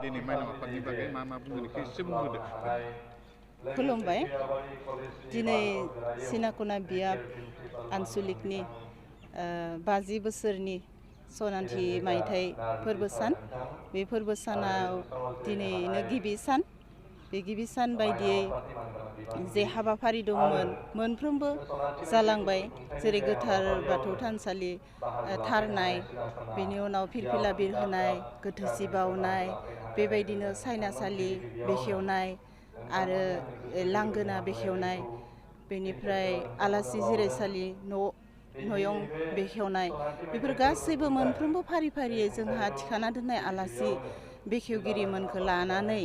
दिनै माइनाव आफादनि बागै मा बुंगोन बेखौ एसे बुंग्रोदो। खुलुमबाय। दिनै सिनाखना बियाब आनसलिकनि 50 बोसोरनि सनाथि मायथाइ फोरबो सान। बे फोरबो सानाव दिनैनो गिबि सान। बे गिबि सान बायदियै जे हाबाफारि दंमोन मोनफ्रोमबो जालांबाय, जेरै गोथार बाथौ थानसालि थारनाय, बेनि उनाव फिरफिला बिरहोनाय, गोथैसि बावनाय, बेबायदिनो सायनासालि बेखेवनाय आरो लांगोना बेखेवनाय, बेनिफ्राय आलासि जिरायसालि नयं बेखेवनाय, बेफोर गासैबो मोनफ्रोमबो फारि फारियै जोंहा थिखाना दोननाय आलासि बेखेवगिरिमोनखौ लानानै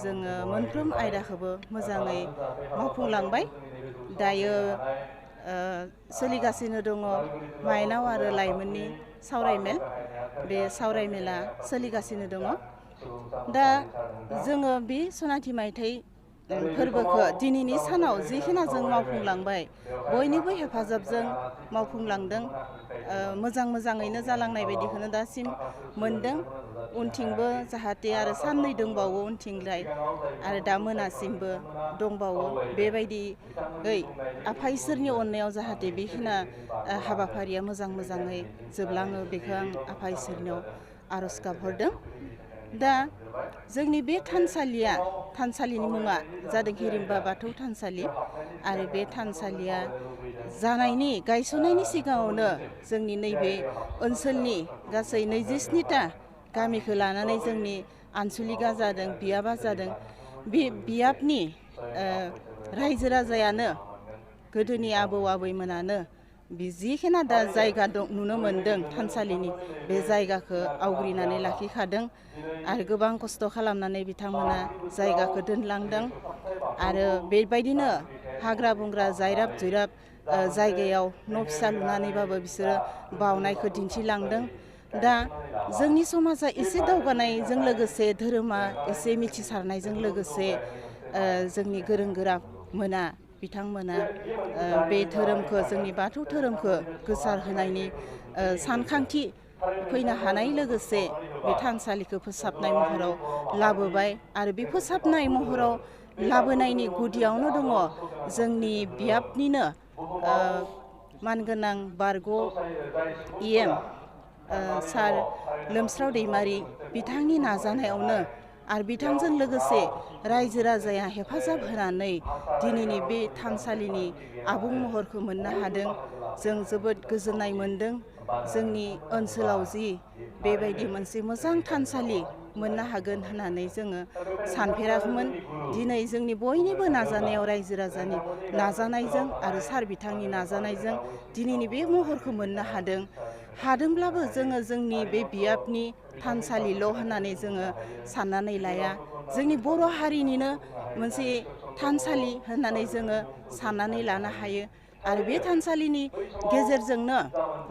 जोङो मोनफ्रोम आयदाखौबो मोजाङै मावफुंलांबाय। दायो सोलिगासिनो दङ माइनाव आरो लाइमोननि सावरायमेल। बे सावरायमेला सोलिगासिनो दङ। दा जोङो बे सनाथि मायथाइ फोरबोखौ दिनैनि सानाव जिखिना जों मावफुंलांबाय, बयनिबो हेफाजाबजों मावफुंलांदों। मोजाङैनो जालांनाय बायदिखौनो दासिम मोनदों। उनथिंबो जाहाथे आरो साननै दंबावो उनथिंलाय, आरो दा मोनासिमबो दंबावो। बेबायदियै आफा इसोरनि अननायाव जाहाथे बेखिना हाबाफारिया मोजाङै जोबलाङो, बेखौ आं आफा इसोरनियाव आर'ज गाबहरदों। दा जोंनि बे थानसालिनि मुङा जादों हिरिम्बा बाथौ थानसालि, आरो बे थानसालिया गायसननायनि सिगाङावनो जोंनि नैबे ओनसोलनि गासै 27टा गामिखौ लानानै जोंनि आनसलिकआ जादों, बियाबा जादों। बे बियाबनि रायजो राजायानो, गोदोनि आबौ आबैमोनानो जिखिना दा जायगा दं नुनो मोनदों थानसालिनि, बे जायगाखौ आवग्रिनानै लाखिखादों आरो गोबां खस्थ' खालामनानै बिथांमोना जायगाखौ दोनलांदों। आरो बेबायदिनो हाग्रा बंग्रा जायराब जुइराब जायगायाव न' फिसा लुनानैबाबो बिसोरो बावनायखौ दिन्थिलांदों। दा जोंनि समाजा एसे दावगानायजों लोगोसे, धोरोमा एसे मिथिसारनायजों लोगोसे, जोंनि गोरों गोरा बिथांमोना बे धोरोमखौ, जोंनि बाथौ धोरोमखौ गोसार होनायनि सानखांथि फैनो हानाय लोगोसे बे थानसालिखौ फोसाबनाय महराव लाबोबाय। आरो बे फोसाबनाय महराव लाबोनायनि गुदियावनो दङ जोंनि बियाबनिनो मानगोनां बारग' EM सार लोमस्राव दैमारि बिथांनि नाजानायावनो, आरो बिथांजों लोगोसे रायजो राजाया हेफाजाब होनानै दिनैनि बे थानसालिनि आबुं महरखौ मोननो हादों। जों जोबोद गोजोननाय मोनदों। जोंनि ओनसोलाव जि बेबायदि मोनसे मोजां थानसालि मोननो हागोन होननानै जोङो सानफेराखैमोन। दिनै जोंनि बयनिबो नाजानायाव, रायजो राजानि नाजानायजों आरो सार बिथांनि नाजानायजों दिनैनि बे महरखौ मोननो हादोंब्लाबो जोङो जोंनि बे बियाबनि थानसालिल' होननानै जोङो साननानै लाया। जोंनि बर' हारिनिनो मोनसे थानसालि होननानै जोङो साननानै लानो हायो। आरो बे थानसालिनि गेजेरजोंनो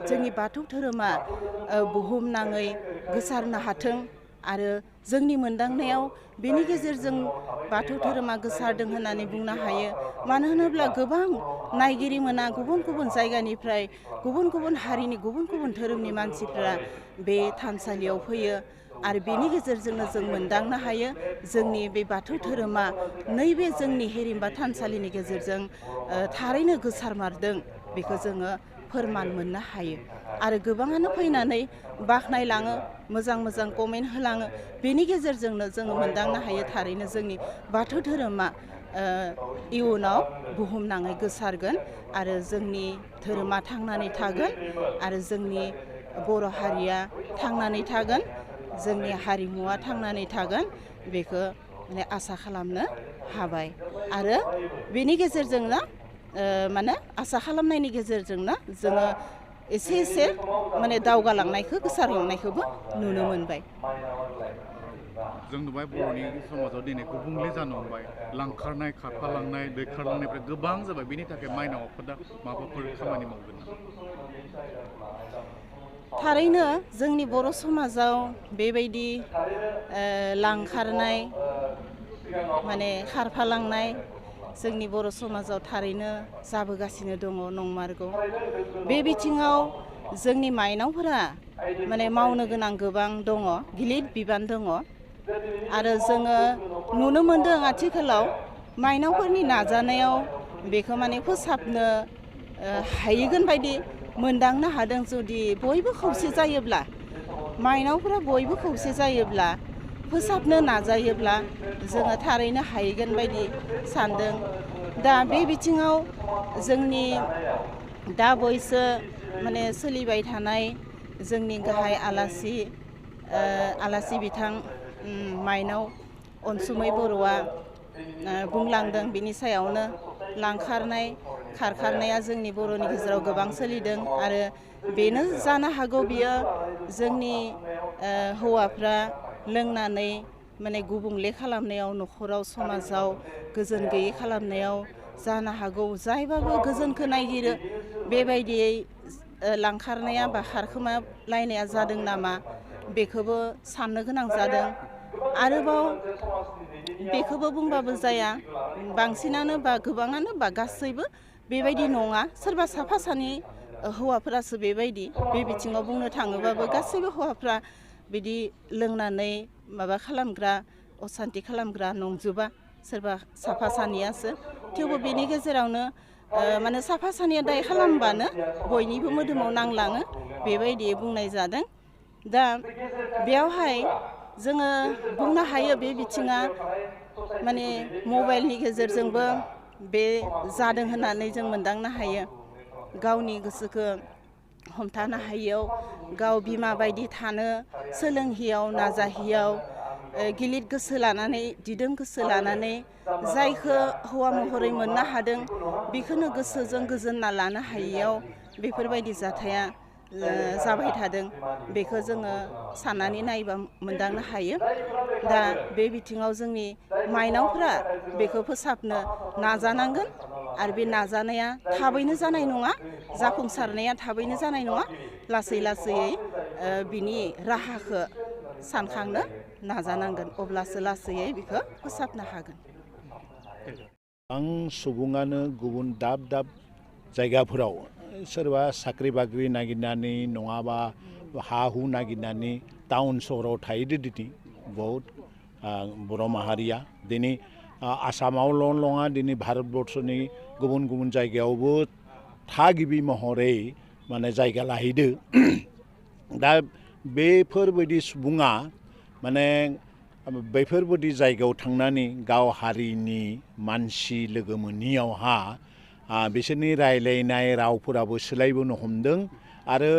जोंनि बाथौ धोरोमा बुहुमनाङै गोसारनो हाथों। आरो जोंनि मोनदांनायाव बेनि गेजेरजों बाथौ धोरोमा गोसारदों होननानै बुंनो हायो। मानो होनोब्ला गोबां नायगिरि मोना गुबुन गुबुन जायगानिफ्राय, गुबुन गुबुन हारिनि, गुबुन गुबुन धोरोमनि मानसिफ्रा बे थानसालियाव फैयो। आरो बेनि गेजेरजोंनो जों मोनदांनो हायो जोंनि बे बाथौ धोरोमा नैबे जोंनि हिरिम्बा थानसालिनि गेजेरजों थारैनो गोसारमारदों। बेखौ जोङो फोरमान मोननो हायो। आरो गोबाङानो फैनानै बाख्नायलाङो, मोजां कमेन्ट होलाङो। बेनि गेजेरजोंनो जोङो मोनदांनो हायो थारैनो जोंनि बाथौ धोरोमा इयुनाव बुहुमनाङै गोसारगोन, आरो जोंनि धोरोमा थांनानै थागोन, आरो जोंनि बर' हारिया थांनानै थागोन, जोंनि हारिमुवा थांनानै थागोन। बेखौ आसा खालामनो हाबाय। आरो बेनि गेजेरजोंनो आसा खालामनायनि गेजेरजोंनो जोङो एसे दावगालांनायखौ, गोसारलांनायखौबो नुनो मोनबाय। जों नुबाय बर'नि समाजाव दिनै गुबुंले जानो हमबाय। लांखारनाय, खारफालांनाय, दैखारलांनायफ्रा गोबां जाबाय। बेनि थाखाय माइनाव आफादा माबाफोर खामानि मावगोन नामा? थारैनो जोंनि बर' समाजाव बेबायदि लांखारनाय, खारफालांनाय जोंनि बर' समाजाव थारैनो जाबोगासिनो दङ, नंमारगौ। बे बिथिङाव जोंनि माइनावफोरा मावनो गोनां गोबां दङ, गिलिर बिबान दङ। आरो जोङो नुनो मोनदों आथिखालाव माइनावफोरनि नाजानायाव बेखौ माने फोसाबनो हाहैगोन बायदि मोनदांनो हादों जुदि बयबो खौसे जायोब्ला माइनावफोरा बयबो खौसे जायोब्ला फोसाबनो नाजायोब्ला जोङो थारैनो हाहैगोन बायदि सानदों दा बे बिथिङाव जोंनि दा बयसो माने सोलिबाय थानाय जोंनि गाहाय आलासि बिथां माइनाव अनसुमै बर'आ बुंलांदों बिनि सायावनो लांखारनाय खारखारनाया जोंनि बर'नि गेजेराव गोबां सोलिदों आरो बेनो जानो हागौ बियो जोंनि हौवाफ्रा लोंनानै माने गुबुंले खालामनायाव न'खराव समाजाव गोजोन गैयै खालामनायाव जानो हागौ जायबाबो गोजोनखौ नागिरो बेबायदियै लांखारनाया बा खारखोमालायनाया जादों नामा बेखौबो साननो गोनां जादों आरोबाव बेखौबो बुंबाबो जाया बांसिनानो बा गोबाङानो बा गासैबो बेबायदि नङा सोरबा साफा सानै हौवाफोरासो बेबायदि बे बिथिङाव बुंनो थाङोबाबो गासैबो हौवाफ्रा बिदि लोंनानै माबा खालामग्रा असान्ति खालामग्रा नंजोबा सोरबा साफा सानैयासो थेवबो बेनि गेजेरावनो माने साफा सानैया दाय खालामबानो बयनिबो मोदोमाव नांलाङो बेबायदि बुंनाय जादों दा बेयावहाय जोङो बुंनो हायो बे बिथिङा माने मबाइलनि गेजेरजोंबो बे जादों होननानै जों मोनदांनो हायो गावनि गोसोखौ हमथानो हायैयाव गाव बिमा बायदि थानो सोलोंहियाव नाजाहियाव गिलिर गोसो लानानै दिदोम गोसो लानानै जायखौ हौवा महरै मोननो हादों बेखौनो गोसोजों गोजोनना लानो हायैयाव बेफोरबायदि जाथाया जाबाय थादों बेखौ जोङो साननानै नायोबा मोनदांनो हायो दा बे बिथिङाव जोंनि माइनावफ्रा बेखौ फोसाबनो नाजानांगोन आरो बे नाजानाया थाबैनो जानाय नङा जाफुंसारनाया थाबैनो जानाय नङा लासै लासैयै बिनि राहाखौ सानखांनो नाजानांगोन अब्लासो लासैयै बेखौ फोसाबनो हागोन आं सुबुङानो गुबुन दाब दाब जायगाफोराव सोरबा साख्रि बाख्रि नागिरनानै नङाबा हा हु नागिरनानै टाउन सहराव थायो दिनै बहुत बर' माहारिया दिनै आसामावल' नङा दिनै भारतबर्षनि गुबुन गुबुन जायगायावबो थागिबि महरै माने जायगा लाहैदो दा बेफोरबायदि सुबुङा माने बेफोरबायदि जायगायाव थांनानै गाव हारिनि मानसि लोगो मोनियावहा बिसोरनि रायलायनाय रावफोराबो सोलायबोनो हमदों आरो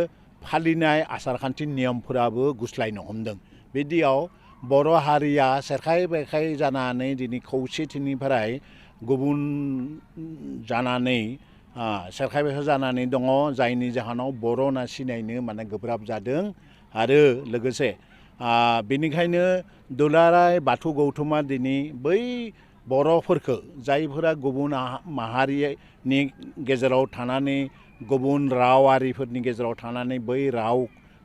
फालिनाय आसारखान्थि नियमफोराबो गुस्लायनो हमदों बिदियाव बर' हारिया सेरखाय बेरखाय जानानै दिनै खौसेथिनिफ्राय गुबुन जानानै सेरखाय बेरखाय जानानै दङ जायनि जाहोनाव बर' होनना सिनायनो माने गोब्राब जादों आरो लोगोसे बेनिखायनो दुलाराय बाथौ गौथुमा दिनै बै बर'फोरखौ जायफोरा गुबुन माहारिनि गेजेराव थानानै गुबुन रावारिफोरनि गेजेराव थानानै बै राव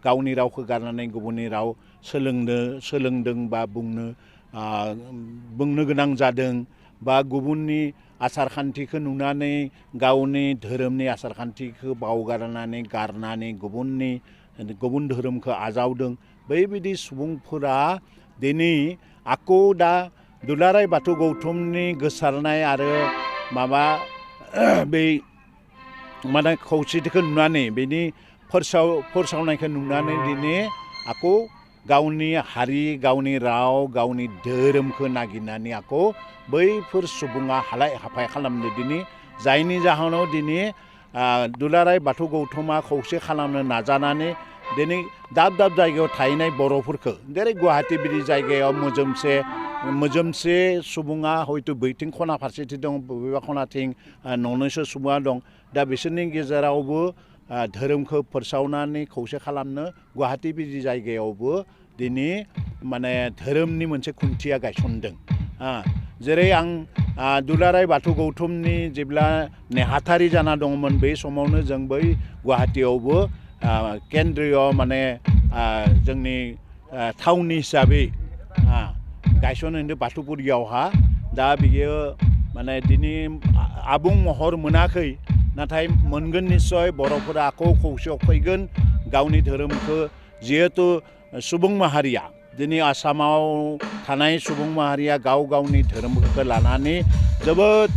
गावनि रावखौ गारनानै गुबुननि राव सोलोंदों बा बुंनो गोनां जादों बा गुबुननि आसारखान्थिखौ नुनानै गावनि धोरोमनि आसारखान्थिखौ बावगारनानै गारनानै गुबुन धोरोमखौ आजावदों बैबायदि सुबुंफोरा दिनै आकौ दा दुलाराय बाथौ गौथुमनि गोसारनाय आरो माबा बै माने खौसेथिखौ नुनानै बेनि फोसावनायखौ नुनानै दिनै आकौ गावनि हारि गावनि राव गावनि धोरोमखौ नागिरनानै आकौ बैफोर सुबुङा हालाय हाफाय खालामनो दिनै जायनि जाहोनाव दिनै दुलाराय बाथौ गौथुमा खौसे खालामनो नाजानानै दिनै दाब दाब जायगायाव थाहैनाय बर'फोरखौ जेरै गुवाहाटि बिदि जायगायाव मोजोमसे सुबुङा हयथ' बैथिं खना फारसेथिं दं बबेबा खनाथिं न'नैसो सुबुङा दं दा बिसोरनि गेजेरावबो धोरोमखौ फोसावनानै खौसे खालामनो गुवाहाटि बिदि जायगायावबो दिनै माने धोरोमनि मोनसे खुन्थिया गायसनदों जेरै आं दुलाराय बाथौ गौथुमनि जेब्ला नेहाथारि जाना दंमोन बै समावनो जों बै गुवाहाटियावबो केन्द्रीय माने जोंनि थावनि हिसाबै गायसनहैदों बाथौफुरियावहा दा बियो माने दिनै आबुं महर मोनाखै नाथाय मोनगोन निस्सय बर'फोरा आकौ खौसेयाव फैगोन गावनि धोरोमखौ जिहेथु सुबुं माहारिया दिनै आसामाव थानाय सुबुं माहारिया गाव गावनि धोरोमखौ लानानै जोबोद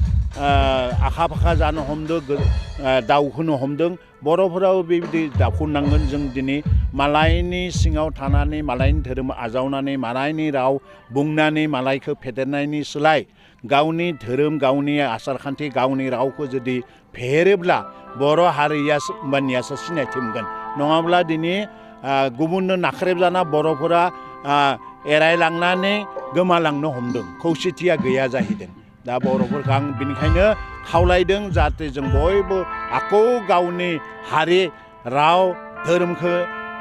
आखा फाखा जानो हमदों, दावखोनो हमदों। बर'फोराबो बेबायदि दावखोनांगोन। जों दिनै मालायनि सिङाव थानानै मालायनि धोरोम आजावनानै मालायनि राव बुंनानै मालायखौ फेदेरनायनि सोलाय गावनि धोरोम, गावनि आसारखान्थि, गावनि रावखौ जुदि फेहेरोब्ला बर' हारिया होमबानियासो सिनायथि मोनगोन। नङाब्ला दिनै गुबुननो नाख्रेबजाना बर'फोरा एरायलांनानै गोमालांनो हमदों, खौसेथिया गैया जाहैदों। दा बर'फोरखौ आं बेनिखायनो खावलायदों जाहाथे जों बयबो आखौ गावनि हारि, राव, धोरोमखौ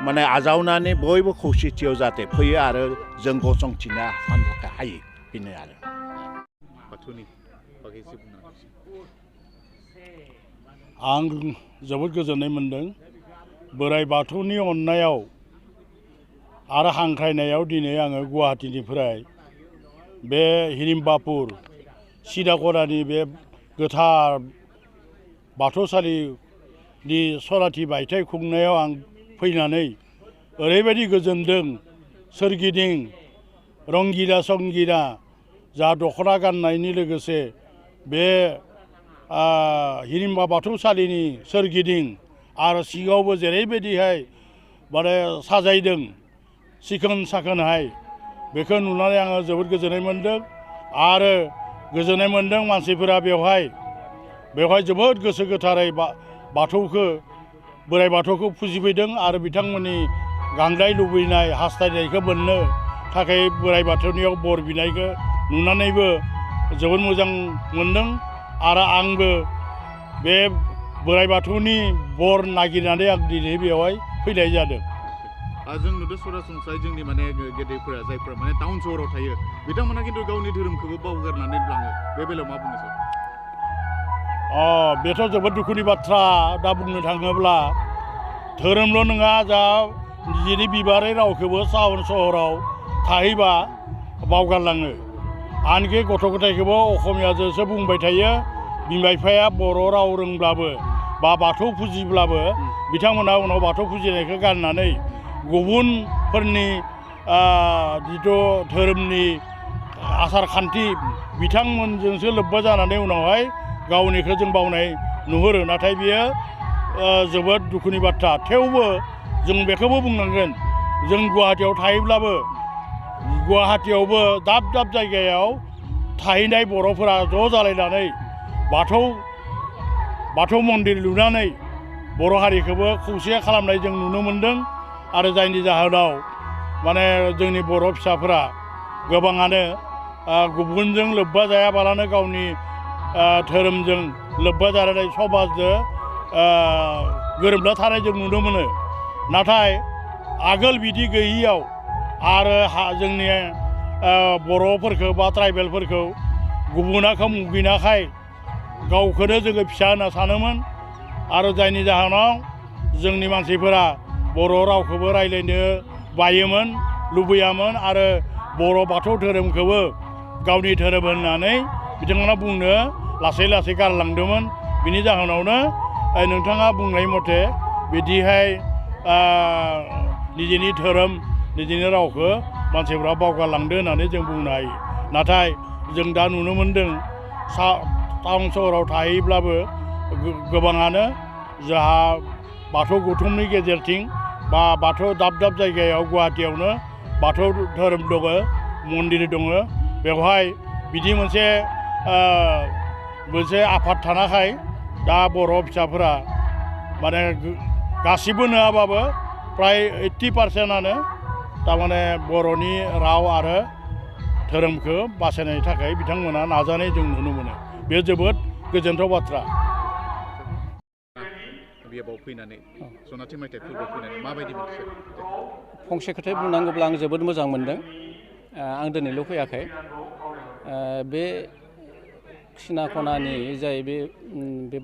माने आजावनानै बयबो खौसेथियाव जाहाथे फैयो आरो जों गसंथिनो हायो, बेनो आरो। बाथौनि बागै एसे बुंनो हागोन? आं जोबोद गोजोननाय मोन्दों। बोराइ बाथौनि अननायाव आरो हांख्रायनायाव दिनै आङो गुवाहाटीनिफ्राय बे हिरिम्बापुर सिदाखरानि बे गोथार बाथौसालिनि सराथि बायथाइ खुंनायाव आं फैनानै ओरैबायदि गोजोनदों। सोरगिदिं रंगिना संगिना जा दख'ना गाननायनि लोगोसे बे हिरिम्बा बाथौसालिनि सोरगिदिं आरो सिङावबो जेरैबायदिहाय माने साजायदों सिखोन साखोनहाय, बेखौ नुनानै आङो जोबोद गोजोननाय मोन्दों। आरो गोजोननाय मोन्दों मानसिफोरा बेवहाय जोबोद गोसो गोथारै बाथौखौ, बोराइ बाथौखौ फुजिफैदों आरो बिथांमोननि गांनाय लुबैनाय हास्थायनायखौ मोननो थाखाय बोराइ बाथौनियाव बोर बिनायखौ नुनानैबो जोबोद मोजां मोन्दों। आरो आंबो बे बोराइ बाथौनि बोर नागिरनानै आं दिनै बेवहाय फैनाय जादों। जों नुदों सरासनस्रायै जोंनि माने गेदेरफोरा जायफोरा माने टाउन सहराव थायो बिथांमोना खिन्थु गावनि धोरोमखौबो बावगारनानै लाङो, बे बेलायाव मा बुंनो सार? बेथ' जोबोद दुखुनि बाथ्रा। दा बुंनो थाङोब्ला धोरोमल' नङा, जा निजेनि बिबारै रावखौबो टाउन सहराव थाहैबा बावगारलाङो। आनखि गथ' गथायखौबो असमियाजोंसो बुंबाय थायो। बिमा बिफाया बर' राव रोंब्लाबो बा बाथौ फुजिब्लाबो बिथांमोना उनाव बाथौ फुजिनायखौ गारनानै गुबुनफोरनि जिथु धोरोमनि आसार खान्थि बिथांमोनजोंसो लोब्बा जानानै उनावहाय गावनिखौ जों बावनाय नुहुरो। नाथाय बियो जोबोद दुखुनि बाथ्रा। थेवबो जों बेखौबो बुंनांगोन, जों गुवाहाटीयाव थायोब्लाबो गुवाहाटीयावबो दाब दाब जायगायाव थाहैनाय बर'फोरा ज' जालायनानै बाथौ मन्दिर लुनानै बर' हारिखौबो खौसे खालामनाय जों नुनो मोन्दों। आरो जायनि जाहोनाव माने जोंनि बर' फिसाफोरा गोबाङानो गुबुनजों लोब्बा जायाबालानो गावनि धोरोमजों लोब्बा जानानै समाजजों गोरोबना थानाय जों नुनो मोनो। नाथाय आगोल बिदि गैयियाव आरो जोंनि बर'फोरखौ बा ट्राइबेलफोरखौ गुबुनाखौ मुगैनायखाय गावखौनो जोङो फिसा होनना सानोमोन। आरो जायनि जाहोनाव जोंनि मानसिफोरा बर' रावखौबो रायज्लायनो बायोमोन, लुबैयामोन। आरो बर' बाथौ धोरोमखौबो गावनि धोरोम होननानै बिथांमोना बुंनो लासै लासै गारलांदोंमोन। बिनि जाहोनावनो नोंथाङा बुंनाय मथे बिदिहाय निजेनि धोरोम, निजेनि रावखौ मानसिफ्रा बावगारलांदो होननानै जों बुंनो हायो। नाथाय जों दा नुनो मोन्दों टाउन सहराव थाहैब्लाबो गोबाङानो जोंहा बाथौ गौथुमनि गेजेरथिं बा बाथौ दाब दाब जायगायाव गुवाहाटीयावनो बाथौ धोरोम दङ, मन्दिर दङ। बेवहाय बिदि मोनसे आफाद थानायखाय दा बर' फिसाफोरा माने गासिबो नङाबाबो फ्राय 80% थारमाने बर'नि राव आरो धोरोमखौ बासायनायनि थाखाय बिथांमोना नाजानाय जों नुनो मोनो। बे जोबोद गोजोनथाव बाथ्रा। बेयाव फैनानै सनाथि मायथाइ फोरबोआव फैनानै माबायदि मोनखो? फंसे खोथा बुंनांगौब्ला आं जोबोद मोजां मोनदों। आं दिनैल' फैयाखै। बे सिना खनानि जाय बे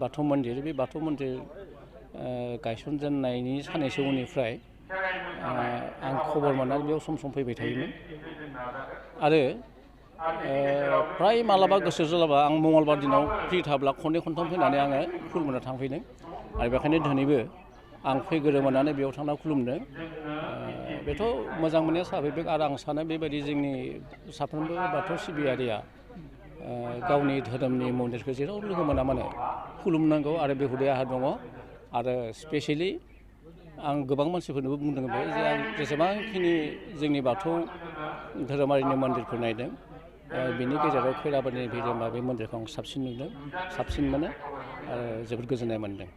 बाथौ मन्दिर, बे बाथौ मन्दिर गायसनजेननायनि साननैसो उननिफ्राय आं खबर मोननानै बेयाव सम सम फैबाय थायोमोन। आरो फ्राय मालाबा गोसो जालाबा आं मंगलबार दिनाव फ्रि थाब्ला खननै खनथाम फैनानै आङो खुलुमनो थांफैदों। आरो बेखायनो दिनैबो आं फैग्रो मोननानै बेयाव थांना खुलुमदों। बेथ' मोजां मोननाया साबैबो आरो आं सानो बेबायदि जोंनि साफ्रोमबो बाथौ सिबियारिया गावनि धोरोमनि मन्दिरखौ जेराव लोगो मोना मानो खुलुमनांगौ आरो बे हुदाया आंहा दङ आरो स्पेसियेलि आं गोबां मानसिफोरनोबो बुंदों बे जे आं जेसेबांखिनि जोंनि बाथौ धोरोमारिनि मन्दिरफोर नायदों बिनि गेजेराव खैराबारिनि भिडिअ बे मन्दिरखौ आं साबसिन नुदों साबसिन मोनो आरो जोबोद गोजोननाय मोनदों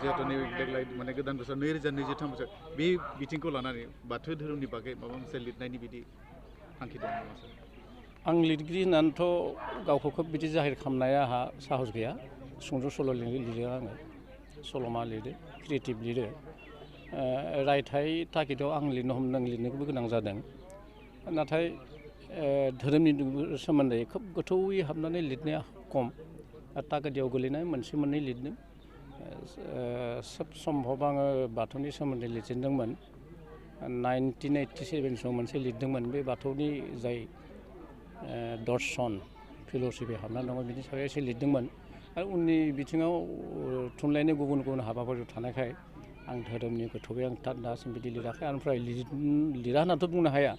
जिहेतु नैबे देग्लाय माने गोदान बोसोर 2023 बोसोर बे बिथिंखौ लानानै बाथौ धोरोमनि बागै माबा मोनसे लिरनायनि बिदि थांखि दं नामा सार? आं लिरगिरि होननानैथ' गावखौ खोब बिदि जाहिर खालामनाया आंहा साहस गैया सुंद' सल' लिरो आङो सल'मा लिरो क्रिएटिभ लिरो रायथाइ थाखिथाव आं लिरनो हमदों लिरनोबो गोनां जादों नाथाय धोरोमनि सोमोन्दै खोब गोथौयै हाबनानै लिरनाया खम तागादियाव गोलैनाय मोनसे मोननै लिरदों सोब सम्भब आङो बाथौनि सोमोन्दै लिरजेनदोंमोन 1987 सोआव मोनसे लिरदोंमोन बे बाथौनि जाय दर्शन फिल'सफि हाबना दङ बिनि सायाव एसे लिरदोंमोन आरो उननि बिथिङाव थुनलाइनि गुबुन गुबुन हाबाफारियाव थानायखाय आं धोरोमनि गोथौयै आं दासिम बिदि लिराखै ओमफ्राय लिरा होननाथ' बुंनो हाया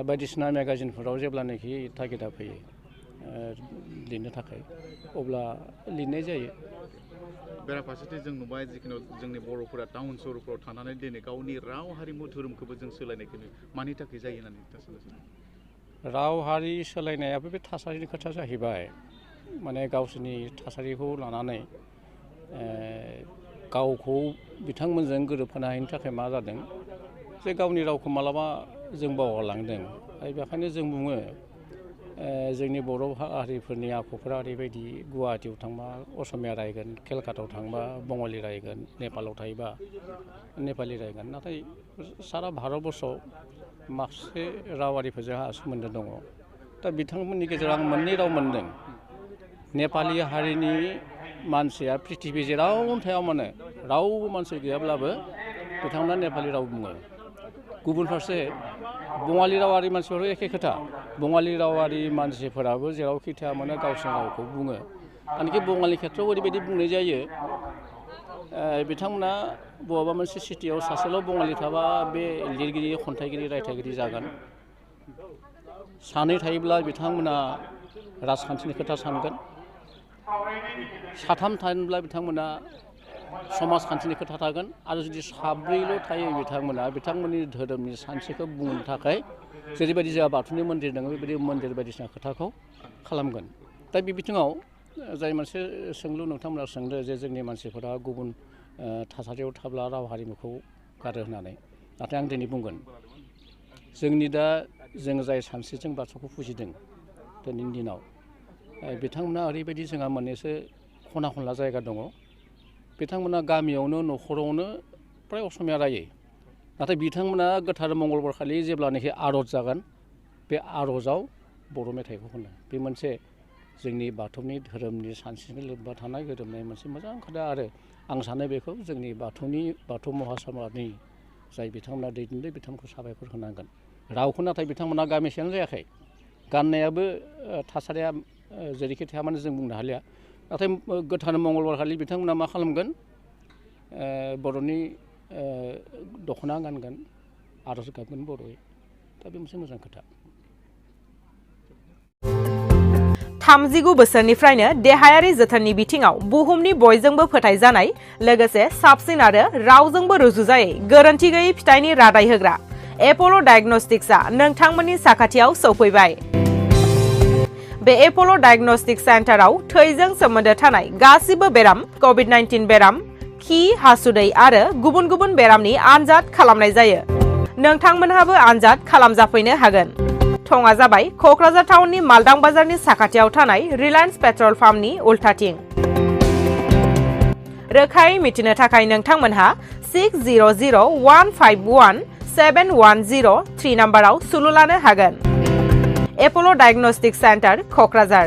बायदिसिना मेगाजिनफोराव जेब्लानाखि तागिदा फैयो लिरनो थाखाय अब्ला लिरनाय जायो बेराफारसेथिं जों नुबाय जिखुनु जोंनि बर'फोरा टाउन सहरफ्राव थानानै दिनै गावनि राव हारिमु धोरोमखौबो जों सोलायनायखौ नुयो मानि थाखाय जायो होननानै नोंथाङा सानो? राव हारि सोलायनायाबो बे थासारिनि खोथा जाहैबाय माने गावसोरनि थासारिखौ लानानै गावखौ बिथांमोनजों गोरोबहोनो हायिनि थाखाय मा जादों जे गावनि रावखौ मालाबा जों बावगारलांदों आरो बेखायनो जों बुङो जोंनि बर' हारिफोरनि आखुफोरा ओरैबायदि गुवाहाटियाव थांबा असमिया रायगोन केलकातायाव थांबा बङालि रायगोन नेपालाव थायोबा नेपालि रायगोन नाथाय सारा भारतबर्षआव माखासे रावारिफोरजों आंहा सोमोन्दो दङ दा बिथांमोननि गेजेराव आं मोननै राव मोनदों नेपालि हारिनि मानसिया पृथिबि जेरावनो थाया मानो रावबो मानसि गैयाब्लाबो बिथांमोना नेपालि राव बुङो गुबुन फारसे बङालि रावारि मानसिफोराबो एखे खोथा बङालि रावारि मानसिफोराबो जेरावखि थाया मानो गावसोरनि रावखौ बुङो आनखि बङालि खेथ्रआव ओरैबायदि बुंनाय जायो बिथांमोना बबेबा मोनसे सिटियाव सासेल' बङालि थाबा बे लिरगिरि खन्थाइगिरि रायथाइगिरि जागोन सानै थायोब्ला बिथांमोना राजखान्थिनि खोथा सानगोन साथाम थायोब्ला बिथांमोना समाजखान्थिनि खोथा थागोन आरो जुदि साब्रैल' थायो बिथांमोना बिथांमोननि धोरोमनि सानस्रिखौ बुंनो थाखाय जेरैबायदि जोंहा बाथौनि मन्दिर दङ बेबायदि मन्दिर बायदिसिना खोथाखौ खालामगोन दा बे बिथिङाव जाय मोनसे सोंलु नोंथांमोना सोंदो जे जोंनि मानसिफोरा गुबुन थासारियाव थाब्ला राव हारिमुखौ गारो होननानै नाथाय आं दिनै बुंगोन जोंनि दा जों जाय सानस्रिजों बाथौखौ फुजिदों दिनैनि दिनाव बिथांमोना ओरैबायदि जोंहा मोननैसो खना खनला जायगा दङ बिथांमोना गामियावनो न'खरावनो फ्राय असमिया रायो नाथाय बिथांमोना गोथार मंगलबार खालि जेब्लानाखि आर'ज जागोन बे आर'जाव बर' मेथाइखौ खनो बे मोनसे जोंनि बाथौनि धोरोमनि सानस्रिजों लोब्बा थानाय गोरोबनाय मोनसे मोजां खोथा आरो आं सानो बेखौ जोंनि बाथौ महासभानि जाय बिथांमोना दैदेनदों बिथांमोनखौ साबायखर होनांगोन रावखौ नाथाय बिथांमोना गामिसेयानो जायाखै गाननायाबो थासारिया जेरैखि थाया मानो जों बुंनो हालिया नाथाय गोथार मंगलबार खालि बिथांमोना मा खालामगोन बर'नि दख'ना गानगोन आर'ज गाबगोन बर'यै दा बे मोनसे मोजां खोथा 39 बोसोरनिफ्रायनो देहायारि जोथोननि बिथिङाव बुहुमनि बयजोंबो फोथायजानाय लोगोसे साबसिन आरो रावजोंबो रुजुजायै गोरोन्थि गैयै फिथाइनि रादाय होग्रा एप'ल' डायग्नोस्टिक्सआ नोंथांमोननि साखाथियाव सौफैबाय बे एप'ल' डायग्नोस्टिक सेन्टाराव थैजों सोमोन्दो थानाय गासिबो बेराम कभिड-19 बेराम खि हासुदै आरो गुबुन गुबुन बेरामनि आनजाद खालामनाय जायो नोंथांमोनहाबो आनजाद खालामजाफैनो हागोन थङा जाबाय क'क्राझार टाउननि मालदां बाजारनि साखाथियाव थानाय रिलायन्स पेट्रल पाम्पनि उल्टाथिं रोखायै मिथिनो थाखाय नोंथांमोनहा 6001517103 नाम्बाराव सुलु लानो हागोन एप'ल' डायग्नोस्टिक सेन्टार क'क्राझार